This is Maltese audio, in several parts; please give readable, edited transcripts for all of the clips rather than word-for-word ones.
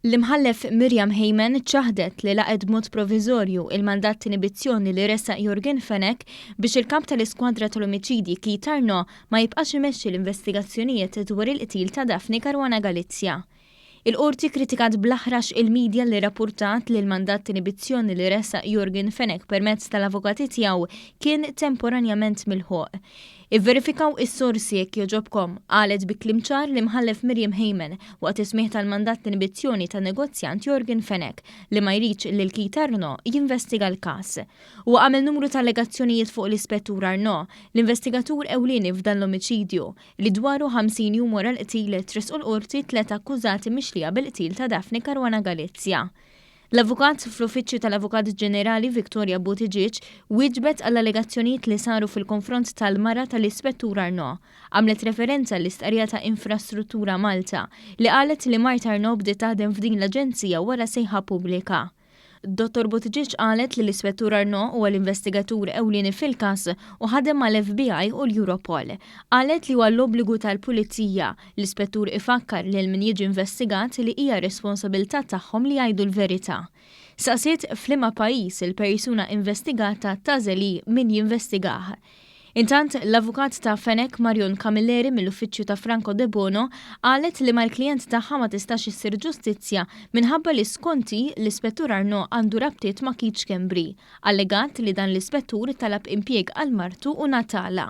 L-Imħallef Miriam Hayman ċaħdet li laqgħet b'mod proviżorju il-mandat t'inibizzjoni li ressaq Yorgen Fenech biex il-Kap tal-Iskwadra tal-Omiċidji Keith Arnaud ma jibqax imexxi l-investigazzjonijiet dwar il-qtil ta' Daphne Caruana Galizia. Il-Qorti kkritikat bl-aħrax il-media li rrappurtat li l-mandat t'inibizzjoni li ressaq Yorgen Fenech permezz tal-avukati tiegħu kien temporanjament milħuq. Ivverifikaw is-sorsi jekk jogħġobkom, qalet bi kliem ċar l-Imħallef Miriam Hayman waqt is-smigħ tal-mandat t'inibizzjoni tan-negozjant Yorgen Fenech li ma jridx lil Keith Arnaud jinvestiga l-każ. Huwa għamel numru ta' allegazzjonijiet fuq l-Ispettur Arnaud, l-investigatur ewlieni f'dan l-omiċidju, li dwaru 50 jum wara l-qtil tressqu l-Qorti tlett akkużati mixlija bil-qtil ta' Daphne Caruana Galizia. L-Avukat fl-Uffiċċju tal-Avukat Ġenerali Victoria Buttigieg wieġbet għall-allegazzjonijiet li saru fil-konfront tal-mara tal-Ispettur Arnaud. Għamlet referenza għall-istqarrija ta' Infrastruttura Malta li qalet li mart Arnaud bdiet taħdem f'din l-aġenzija wara sejħa pubblika. Dottor Buttigieg qalet li l-Ispettur Arnaud huwa l-investigatur ewlieni fil-każ u ħadem mal-FBI u l-Europol. Qalet li huwa l-obbligu tal-Pulizija L-Ispettur ifakkar lil min jiġi investigat li hija responsabilità tagħhom li jgħidu l-verità. Saqsiet f'liema pajjiż il-persuna investigata tagħżel hi min jinvestigah. Intant, l-avukat ta' Fenech Marion Camilleri mill-uffiċċju ta' Franco Debono qalet li mal-klijent tagħha ma tistax issir ġustizzja minħabba li skont hi l-Ispettur Arnaud għandu rabtiet ma' Keith Schembri. Allegat li dan l-ispettur talab impjieg għal martu u ngħatalha.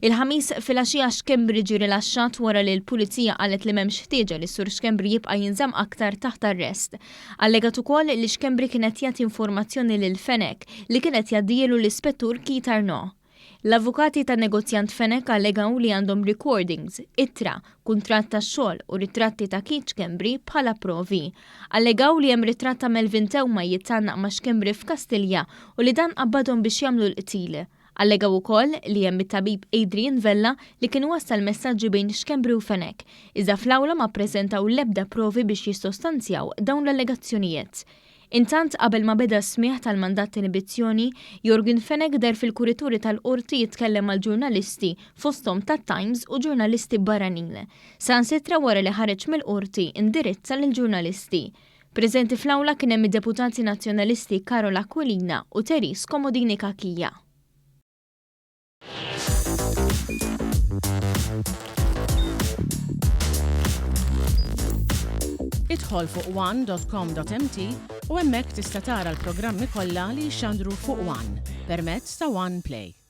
Il-Ħamis filgħaxija Schembri ġie rilaxxat wara li l-Pulizija qalet li m'hemmx ħtieġa li s-Sur Schembri jibqa' jinżamm aktar taħt arrest. Allegat ukoll li Schembri kien qed jagħti informazzjoni lil Fenech li kien qed jgħaddielu l-Ispettur Keith Arnaud. L-avukati tan-negozjant Fenech allegaw li għandhom recordings, ittra, kuntratt tax-xogħol u ritratti ta' Keith Schembri bħala provi. Allegaw li hemm ritratt ta' Melvin Theuma jitgħannaq ma' Schembri f'Kastilja u li dan qabbadhom biex jagħmlu l-qtil. Allegaw ukoll li hemm it-tabib Adrian Vella li kien wassal messaġġi bejn Schembri u Fenech, iżda fl-awla ma ppreżentaw l-ebda provi biex jissostanzjaw dawn l-allegazzjonijiet. Intant qabel ma beda s-smigħ tal-mandat t'inibizzjoni, Yorgen Fenech deher fil-kurituri tal-Qorti jitkellem mal-ġurnalisti fosthom tat-Times u ġurnalisti barranin. Saħansitra wara li ħareġ mill-Qorti indirizza lill-ġurnalisti. Preżenti fl-awla kien hemm id-Deputati Nazzjonalisti Karol Aquilina u Therese Comodini Cachia. Idħol fuq one.com.mt u hemmhekk tista' tara l-programmi kollha li jixxandru fuq One permezz ta' One Play.